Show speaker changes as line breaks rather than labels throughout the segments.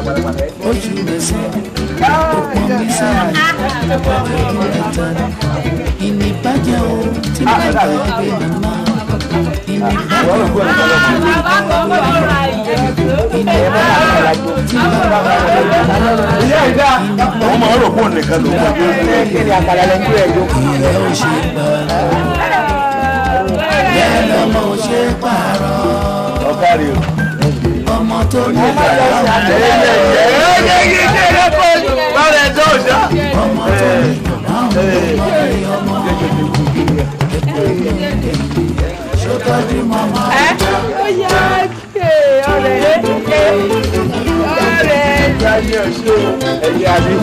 Oṣù mẹ́sàn-án ó pọ́n mi sẹ́yìn ọjọ́ mẹ́ta ni ìníbàjẹ́ o tí bàbá gbé màmá ìníbàjẹ́ o tí bàbá gbé màmá.
Wọ́n máa ń rò pé òun nìkan ló ń bọ̀.
Ilẹ̀ ò ṣe pààrọ̀, bẹ́ẹ̀ lọ́mọ ò ṣe pààrọ̀.
Ọ̀kárí o.
Ọmọ tó ní bàbá òun, ọmọ tó ní màmá òun ló mọ bí ọmọ. Ṣó tọ́jú màmá?
Ó yá ké ọ̀rẹ́ ọ̀rẹ́.
Ẹ̀yìn àbí.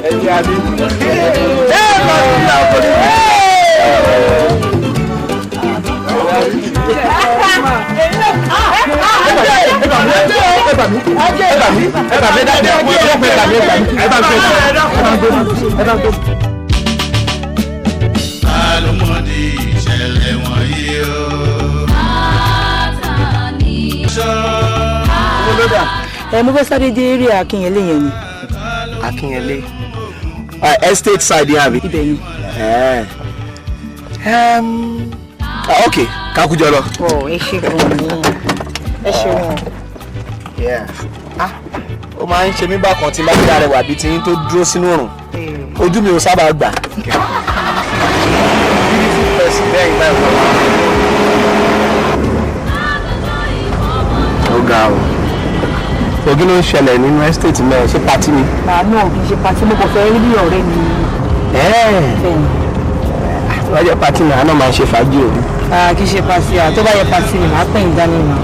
Ẹ̀yìn àbí. Ẹ máa ń ta ọkọ̀ ní. Ẹ bà mí, ẹ bà mí, ẹ bà mí, ẹ bà mí, ẹ bà mí, ẹ bà mí, ẹ bà mí.
Ta ló mọ̀dí ìṣẹ̀lẹ̀ wọ̀nyí o? Sọ
Ẹ mo fẹ́ sáré dé eré Akínyẹlé yẹn ni.
Akínyẹlé estate side yẹn àbí?
Ibẹ̀ ni.
Ok, kakujọ lọ.
Ọ ẹ ṣe gan ni, ẹ ṣe wọn.
Yeah. Ah, ó máa ń ṣe mí bákan tí n bá gbé arẹwà bíi tiyín tó dúró sínú òrùn, ojú mi ò sábà gbà. Beautiful person bẹ́ẹ̀ ìgbà ìwọ. Ó ga o. Ògì ló ń ṣẹlẹ̀ nínú estate mẹ́rin, ṣé party ni?
Màá náà kì í ṣe party, mo kò fẹ́ rí ọ̀rẹ́ mi. Bẹ́ẹ̀ ni.
Tí wọ́n jẹ́ party náà, àná máa ń ṣe fàájì o.
Ah, kì í ṣe party à, tó bá yẹ party ni màá pè ń dání nà.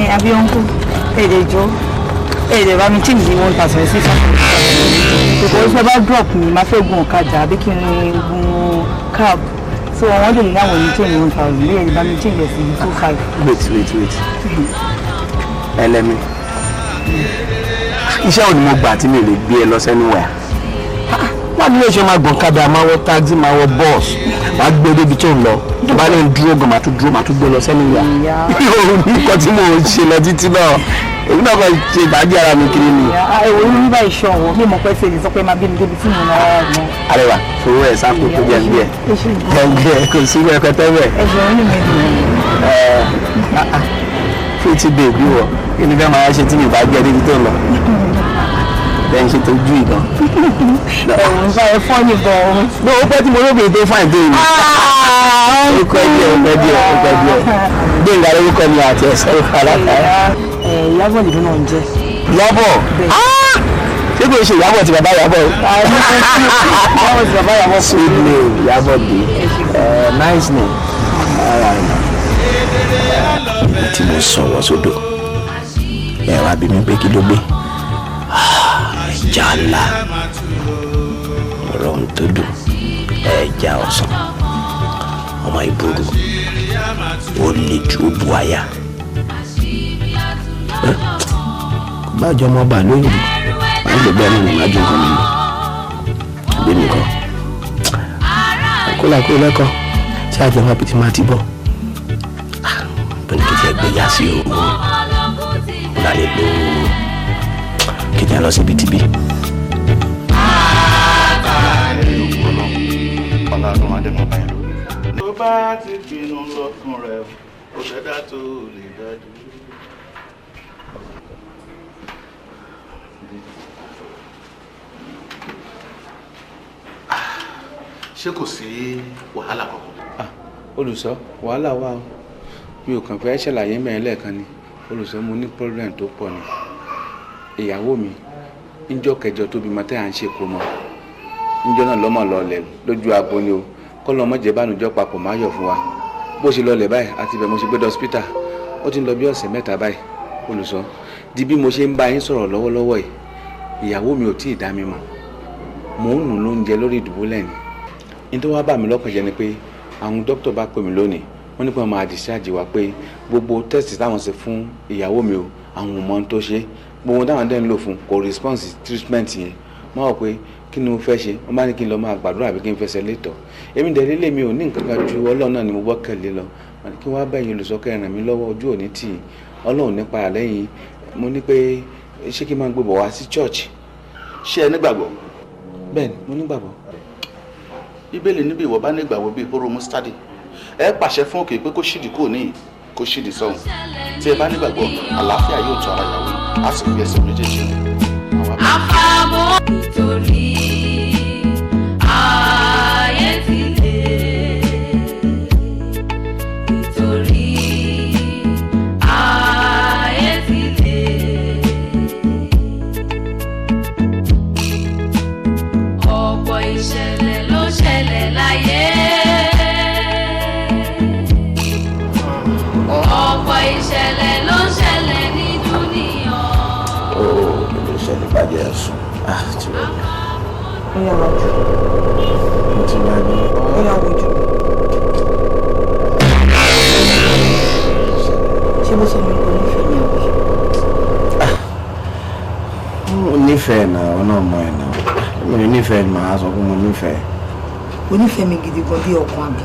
Ẹ àbí ọ̀nkú èdè jọ èdè bá mi change ní 1,600 because ṣe bá drop mi, máa fẹ́ gun ọ̀kadà àbí kí n gun cab, so wọ́n lè ní àwọn èyí change 1,000 bí èdè bá mi change ẹ̀ sí 2,500.
Wait, wait, wait. Ẹlẹ́mi. Iṣẹ́ wo ni mo gbà tí mi ò lè gbé ẹ lọ sẹ́nuwẹ̀? Wọ́n ní ṣe máa gbọ̀n kadà, máa wọ taxi, máa wọ bọ́ọ̀sì, máa gbé débi tó ń lọ. Tó bá ní dúró gan, máa tún dúró, máa tún gbé lọ sẹ́nuwẹ̀. Mi ò ní nǹkan tí mò ń ṣe lọ títí náà. Èmi náà kàn ṣe ìbàjẹ́ ara mi kiri ni.
Èwo ní bá iṣan wọ mi mọ̀ pé ṣe lè sọ pé máa gbé mi débi tí mo náà rárá gan.
Arẹwà, fowó ẹ̀ sápò tó jẹ́ ń gbé ẹ̀.
Ẹ ṣe gan.
Jẹ́ ń gbé ẹ̀, kò sí rẹpẹtẹ bẹ́ẹ̀.
Ẹ ṣe inú mi dùn.
Pretty baby wọ, kí ni fẹ́ máa ṣe tí mi bá gbé ẹ débi tó ń lọ? Bẹ́ẹ̀ ń ṣe tó ju ìgan.
Ẹ̀wọ̀n ń bá ẹ fọ́ ní gan.
Ní o pẹ́ tí mo lóbìnrin tó fàìn tó yìí. Ó pẹ́ díẹ̀, ó pẹ́ díẹ̀, ó pẹ́ díẹ̀. Gbẹ̀ngà lórúkọ mi àti ẹ̀sẹ̀ ìfalákàá.
Ẹ Ìyábọ̀ lèmi náà ń jẹ́.
Ìyábọ̀? Ṣé kò ṣe Ìyábọ̀ tí bàbá Ìyábọ̀?
Ìyábọ̀ tí bàbá Ìyábọ̀.
Sweet name, Ìyábọ̀ dé. Nice name. All right.
Tí mo sọ wọn sódò, ẹ wá bí mi pé kí ló gbé ẹja ńlá, ọ̀rọ̀ ohun tó dùn, ẹja ọ̀sán, ọmọ ìbúrú ó lè ju ó bu àyà bájọ ọmọ ọba lóyìnbó máa ń gbẹgbẹ náà ní májú nǹkan mi lọ gbé mi kọ kó lẹ́kọ̀ọ́ tí àjọ máa fi máa ti bọ̀ bẹ́ẹ̀ni kìtì ẹgbẹ́ yá sí o mo lálẹ́ lò ó kìtì ẹ lọ síbi tìbí.
Tó bá ti pinnu lọ́kàn rẹ̀, kò sẹ́dá tó lè dá dúró.
Ṣé kò sí wàhálà kankan?
Olùsọ, wàhálà wà o. Mi ò kàn fẹ́ ṣàlàyé mẹ́rin lẹ́ẹ̀kan ni. Olùsọ, mo ní problem tó pọ̀ ni. Ìyàwó mi, níjọ́ kẹjọ tó bímọ tẹ́ à ń ṣe kó mọ́, níjọ́ náà lọ́mọ lọlẹ̀ lójú agbo ni o. Kọ́ lọ́mọ jẹ́ bánújọ́ papọ̀ má yọ̀ fún wa. Bó ṣe lọlẹ̀ báyìí àti ibẹ̀ mo ṣe gbé dé hospital, ó ti ń lọ bí ọ̀sẹ̀ 3 báyìí. Olùsọ, di bí mo ṣe ń bá yín sọ̀rọ̀ lọ́wọ́lọ́wọ́ yìí, ìyàwó mi ò tí ì dá mi mọ̀. Mò ń nù lóúnjẹ lórí ìdùbúlẹ̀ ni. Ní tó wá bà mí lọ́kàn jẹ́ ni pé àwọn dókítà bá pè mí lónìí, wọ́n ní pé wọ́n máa discharge wa, pé gbogbo test táwọn ṣe fún ìyàwó mi o, àwọn ò mọ ohun tó ṣe. Gbogbo ohun táwọn dẹ́ ń lò fún kò response treatment yẹn. Wọ́n wọ̀ pé kí ni mo fẹ́ ṣe. Wọ́n bá ní kí n lọ máa gbàdúrà àbí kí n fẹsẹ̀ létọ̀. Èmi dẹ̀ lélẹ̀, mi ò ní nǹkan kan ju Ọlọ́run náà ni mo gbọ́kànlé lọ. Kí wọ́n á bẹ̀yìn olùsọ́kẹ́ ràn mí lọ́wọ́, ojú òní tì í. Ọlọ́run nípa àlẹ́yìn. Mo ní pé ṣé kí n máa gbé bọ̀ wá sí church.
Ṣé ẹ nígbàgbọ́?
Bẹ́ẹ̀ni, mo nígbàgbọ́.
Bíbélì níbi ìwọ bá nígbàgbọ́ bíi hóró mustadi, ẹ pàṣẹ fún òkè pé kó ṣídìí kúrò níyìn, kó ṣídìí sọ́hùn. Tí ẹ bá nígbàgbọ́, àlàáfíà yóò tó ara ìyàwó yìí, á sì fi ẹsẹ̀ méjèèjì rìn.
Àfàbọ̀ nítorí ayé ti lè, nítorí ayé ti lè. Ọ̀pọ̀ ìṣẹ̀lẹ̀ ló ṣẹlẹ̀ láyé. Ọ̀pọ̀ ìṣẹ̀lẹ̀ ló ṣẹlẹ̀ ní dúníyàn.
Ó kí ló ṣẹlẹ̀ bàjẹ́ ẹ̀sùn? Ah, ti rẹ̀ mí.
Ó yà wájú.
Mo ti máa ní.
Ó yà wojú. Ṣé bó sọ mi kò nífẹ̀ẹ́ mi àbí?
Mo nífẹ̀ẹ́ náà, ọ náà mọ ẹ̀ náà. Mi ò nífẹ̀ẹ́, màá sọ pé mo nífẹ̀ẹ́.
O nífẹ̀ẹ́ mi gidi gan bí ọkàn àbí?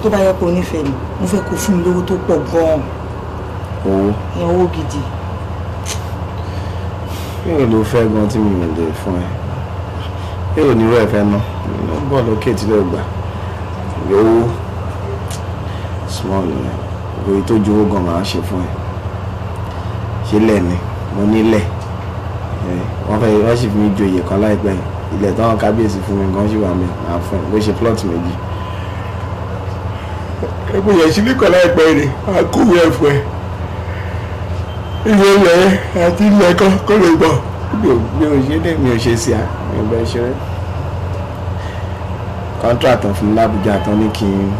Tó bá yẹ kó o nífẹ̀ẹ́ mi, mo fẹ́ kó fún mi lówó tó pọ̀ gan-an.
Owó?
Ìyẹn owó gidi.
Mi ò lò fẹ́ gan tí mi ò lè fún ẹ. Mi ò nírú ẹ̀ fẹ́ ná. Mo ń bọ̀ lókè tí lè gbà. Owó small ni. Òye tó ju owó gan màá ṣe fún ẹ. Ṣé lẹ̀ ni? Mo nílẹ̀. Wọ́n fẹ́ wọ́n sì fi mí joyè kan láìpẹ́ yìí. Ilẹ̀ táwọn kábíyèsí fún mi gan ṣì wà mí. Màá fún ẹ. Bó ṣe plot méjì. Ẹgbẹ́ yẹn ṣílí kan láìpẹ́ yìí ni. Màá kúwèé ẹ̀ fún ẹ. Ilé ilẹ̀ àti ilẹ̀ kan kó lè gbọ́. Mi ò ṣe dé, mi ò ṣe sí a, mi ò bẹ ṣeré. Contract tán fún mi l'Abuja tán ní kí n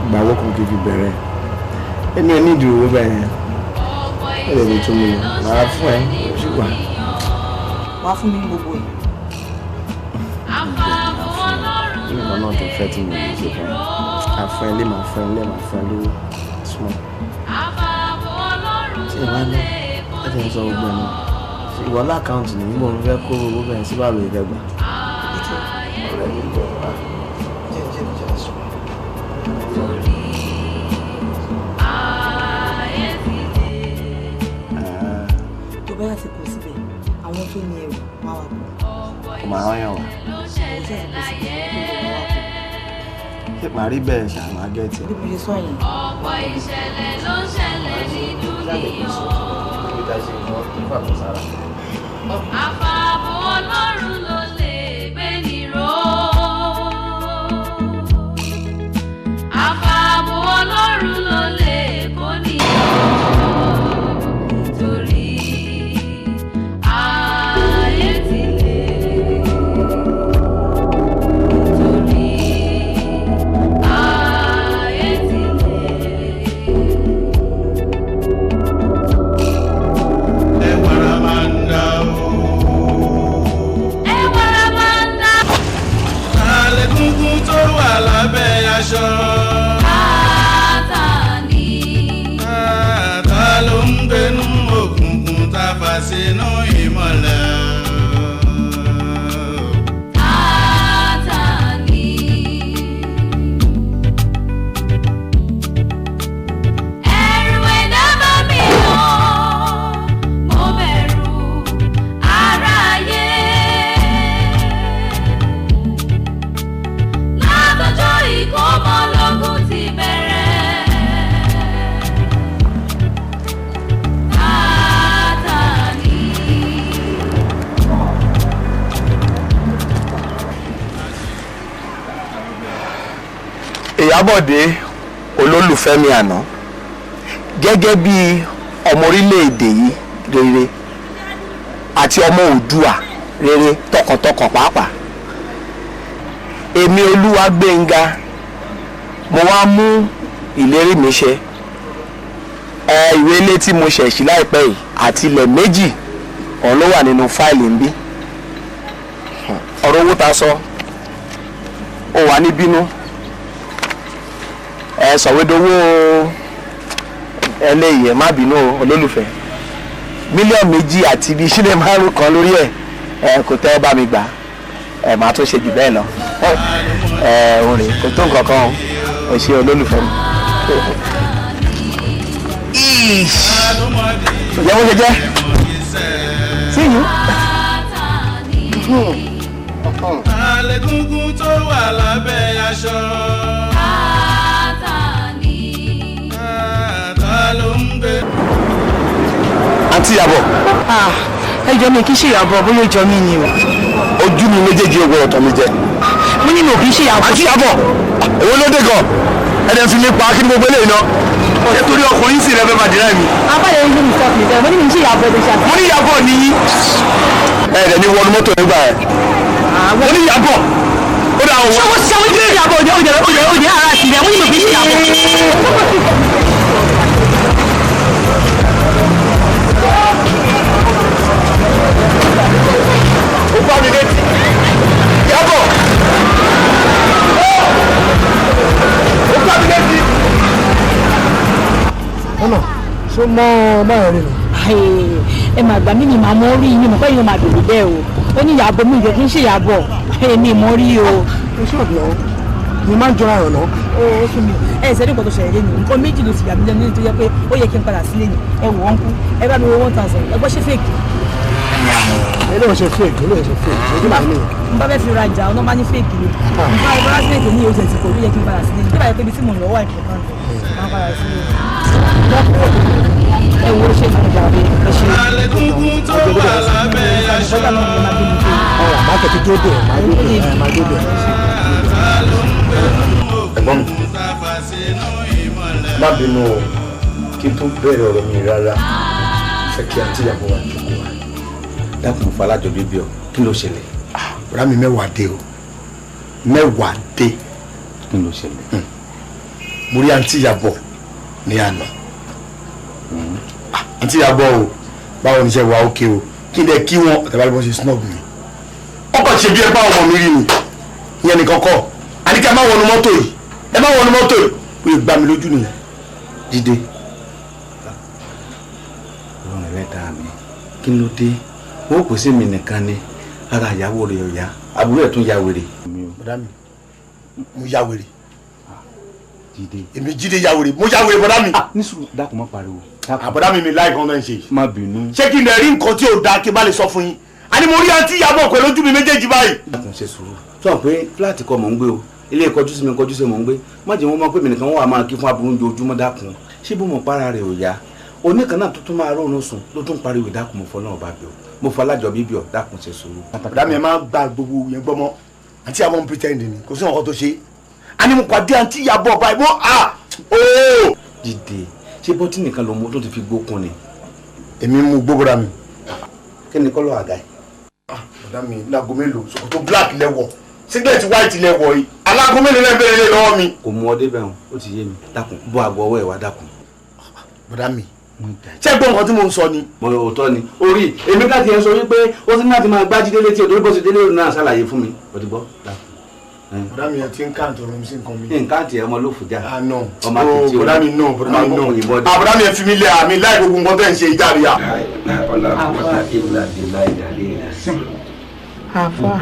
gba owó kan kí n fi bẹ̀rẹ̀. Èmi ò ní ìdúró bẹ́ẹ̀ yẹn. Ó lè fi tún mi, màá fún ẹ, ó sì wà.
Wàá fún mi ní gbogbo ẹ̀.
Nínú kan náà tó fẹ́ tí mi ò lè ṣe fún ẹ. Màá fún ẹ lé, màá fún ẹ lé, màá fún ẹ lówó. Small. Ṣé ìwà náà? Ẹ ti ń sọ gbogbo ẹ̀ náà. Ìwọ lákàùntì ní gbogbo òun fẹ́ kó owó bẹ́ẹ̀ sí báwo lè fẹ́ gbà. Ọ̀rẹ́ mi bọ̀ wá.
Tó bá yà ti kó síbẹ̀, àwọn tó ní ẹrù wá wà kó.
Kò máa rán yàn wá.
Kò sí àti kó síbẹ̀, kó lè wá kó.
Ṣé màá rí bẹ́ẹ̀ ṣá máa gẹ́tì?
Bí mo ṣe sọ yẹn.
Ọ̀pọ̀ ìṣẹ̀lẹ̀ ló ṣẹlẹ̀ ní dúníyàn. Àfààbò Ọlọ́run ló lè gbé ní ró. Àfààbò Ọlọ́run ló lè kó ní yọ. Torí ayé ti lè. Torí ayé ti lè.
Ẹ wàrà máa ń dá o.
Ẹ wàrà máa ń dá.
Alẹ́ kúnkún tó wà lábẹ́ aṣọ.
Sátánì.
Ta ló ń gbénú òkùnkùn tá a fà sínú ìmọ̀lẹ̀?
Sátánì. Ẹ̀rù ẹ̀dá bá mi lọ, mo bẹ̀rù aráyé. Látọjọ́ ìkómọ lógún ti bẹ̀rẹ̀. Sátánì.
Ìyábọ̀dé olólùfẹ́ mi àná, gẹ́gẹ́ bí ọmọ orílẹ̀-èdè yìí rere àti ọmọ Oòduà rere tọkàntọkàn pàápàá, èmi Olúwagbénga mo wá mú ìlérí mi ṣẹ. Ẹ ìwé ilé tí mo ṣẹ̀ sí láìpẹ́ yìí àti ilẹ̀ méjì ọ̀hún ló wà nínú fáìlì ń bí. Ọ̀rọ̀ owó ta sọ ó wà ní bínú ẹ sọ̀wédowó eléyìí, ẹ má bínú o olólùfẹ́, 2 mílíọ̀nù àti bíi sílẹ̀ márùn kan lórí ẹ̀. Ẹ kò tẹ́ ọ bá mi gbà, ẹ máa tún ṣe jù bẹ́ẹ̀ lọ. Ẹ òun rè kò tó nǹkan kan o, ò ṣe olólùfẹ́ mi.
Ta ló mọ
Ìyá wọn ṣe jẹ́.
See you.
Àlẹ́gúngún tó wà lábẹ́ aṣọ. Ta ló ń gbé.
Àǹtí Ìyábọ̀.
Ẹ jọ mi kì í ṣe Ìyábọ̀, bóyá ó jọ mí ni o.
Ojú mi méjèèjì ò gbọdọ̀ tàn mí jẹ.
Mo ní mi ò kì í ṣe Ìyábọ̀.
Àǹtí Ìyábọ̀, èwo ló dé gan? Ẹ̀dẹ̀ fi mi pa kí ni gbogbo eléyìí náà. Ṣé torí ọkùnrin sì rẹ fẹ́ máa dìrẹ́ mi?
Abáyọ̀ ń gbé mi sọ́ọ̀kì bẹ́ẹ̀, mo ní mi ń ṣe Ìyábọ̀ ló ṣe àti.
Mo ní Ìyábọ̀ ni yín. Ẹ̀dẹ̀ ni wọnú mọ́tò nígbà ẹ̀. Mo ní Ìyábọ̀. Ó dà wọ́n.
Ṣé wọ́n ti ṣe Ìyábọ̀ òde òde òde òde ara ti rẹ̀, mo ní mi ò kì í ṣe Ìyábọ̀.
Ó bá mi létí. Ìyábọ̀. Ó bá mi létí.
Ọ̀nà ṣó mọ́ báyọ̀ rí nù.
Ẹ máa gbà mí ni màá mọ orí mi mọ̀ pé èèyàn máa dòdò bẹ́ẹ̀ o. Ó ní Ìyábọ̀ mi ìjọ kí n ṣe Ìyábọ̀ èmi mọ rí o.
Ó ṣe ọ̀dọ̀ mi máa ń jọra rẹ̀ lọ.
Ó sún mi ẹ ṣe ní nǹkan tó ṣẹlẹ̀ lẹ́nu nǹkan méjì ló ti yà mí lẹ́nu tó yẹ pé ó yẹ kí n padà sílé ni. Ẹ wò wọ́n kú ẹ bá mi wo 1000 ẹ gbọ́ ṣé fèkì.
Eléyìí ṣe fake, eléyìí ṣe fake, ojú màá ní.
N bá fẹ́ fi rajà ọ̀nà bá ní fake ni. Nǹkan embarrassment ní oṣù tí kò ló yẹ kí n padà sílé ni. Bí báyìí pé ibi tí mò ń lọ wà important, máa padà sílé ni. Ẹ wo ṣe ìgbà rẹ ẹ ṣe.
Àlẹ́gúngún tó wà lábẹ́ aṣọ.
Ọ̀rọ̀ àbákẹ́ ti dúró dè ẹ̀, máa dúró dè ẹ̀, máa dúró dè ẹ̀.
Ẹ̀gbọ́n mi, má bínú o, kí n tó bẹ̀rẹ̀ ọ̀rọ̀ mi rárá, fẹ́ kí àǹtí Ìyábọ̀ wá jókòó wa.
Dákun Fọlájọ bíbí ọ, kí ló ṣẹlẹ̀?
Bùrá mi mẹ́wàá dé o, mẹ́wàá dé.
Kí ló ṣẹlẹ̀?
Mo rí àǹtí Ìyábọ̀ ní àná. Àǹtí Ìyábọ̀ o, báwo ni iṣẹ́ wa ókè o, kí n dẹ̀ kí wọn àtàbálẹ̀ bọ́ ṣe snob mi. Ọkọ̀ ṣe bí ẹ bá ọmọ mi rí ni, ìyẹn nìkan kọ́, àníkẹ́ má wọnú mọ́tò yìí, ẹ má wọnú mọ́tò yìí, ó lè gbá mi lójú nìyẹn.
Jídé, Ọlọ́run ẹlẹ́dàá mi, kí ló dé? Wọ́n kò sí mi nìkan ni, ara ìyàwó rẹ̀ ò yá, àbúrò ẹ̀ tún ya wèrè.
Bọ̀dá mi, mo ya wèrè.
Jídé.
Èmi Jídé ya wèrè, mo ya wèrè bọ̀dá mi.
Ní sùúrù, dákun má pariwo.
Àbọ̀dá mi mi láì kan náà ń ṣe yìí.
Má bínú.
Ṣé kí n lè rí nǹkan tí ò dáa kí n bá lè sọ fún yín? Àní mo rí àǹtí Ìyábọ̀ pẹ̀lú ojú mi méjèèjì báyìí.
Dákun ṣe sùúrù. Sọ pé fúláàtì kọ́ mò ń gbé o, ilé ìkọjú sí mi kọjú sí mò ń gbé. Má jẹ́ wọ́n mọ̀ pé mi nìkan wọ́n wà máa kí fún aburú ojoojúmọ́ dákun. Ṣé bó mọ̀ para rẹ̀ ò yá? Oníkan náà tuntun máa rọrùn sùn ló tún pariwo dákun mo fọlọ́ ọba bíọ̀. Mo fọlájọ bíbí ọ̀ dákun ṣe sùúrù.
Bọ̀dá mi ẹ máa gba gbogbo yẹn gbọ́ mọ́. Àǹtí Ìyábọ̀ ń pretend ni, kò sí nǹkan tó ṣe. Àní mo pàdé àǹtí Ìyábọ̀ báyìí, mo à ooo.
Jídé, ṣé bọ́tí nìkan ló mú tó ti fi gbókun ni?
Èmi mú gbó bọ́dá mi.
Kí ni kọ́lọ́ àga yìí?
Bọ̀dá mi láago mélòó, ṣòkòtò black lẹ́wọ̀, singlet white lẹ́wọ̀ yìí, aláago mélòó lẹ́ bẹ̀rẹ̀ lé lọ́wọ́ mi.
Kò mú ọdẹ bẹ́ẹ̀ o, ó ti yé mi. Dákun, bọ́ àgọ́ ọwọ́ ẹ̀ wá dákun.
Bọ̀dá mi, ṣé gbọ́ nǹkan tí mò ń sọ ni?
Mo òótọ́ ni. Orí èmi ká tiẹ̀ sọ wípé ó ti ní láti máa gbá Jídé létí òdòdó bó ṣe délé òun náà ṣàlàyé fún mi. Ó ti gbọ́ dákun.
Bọ̀dá mi ẹ ti ń káàntì ọ̀rọ̀ mi sí nǹkan mi.
Nǹkan àti ọmọ ló fòjá.
Ah no.
Ọmọ àti tí o.
Bọ̀dá mi no, bọ̀dá mi no. Bọ̀dá mi ẹ fi mi lé àmì láì gbogbo nǹkan tẹ̀ ń ṣe ìjà rẹ̀ yà.
Àfà.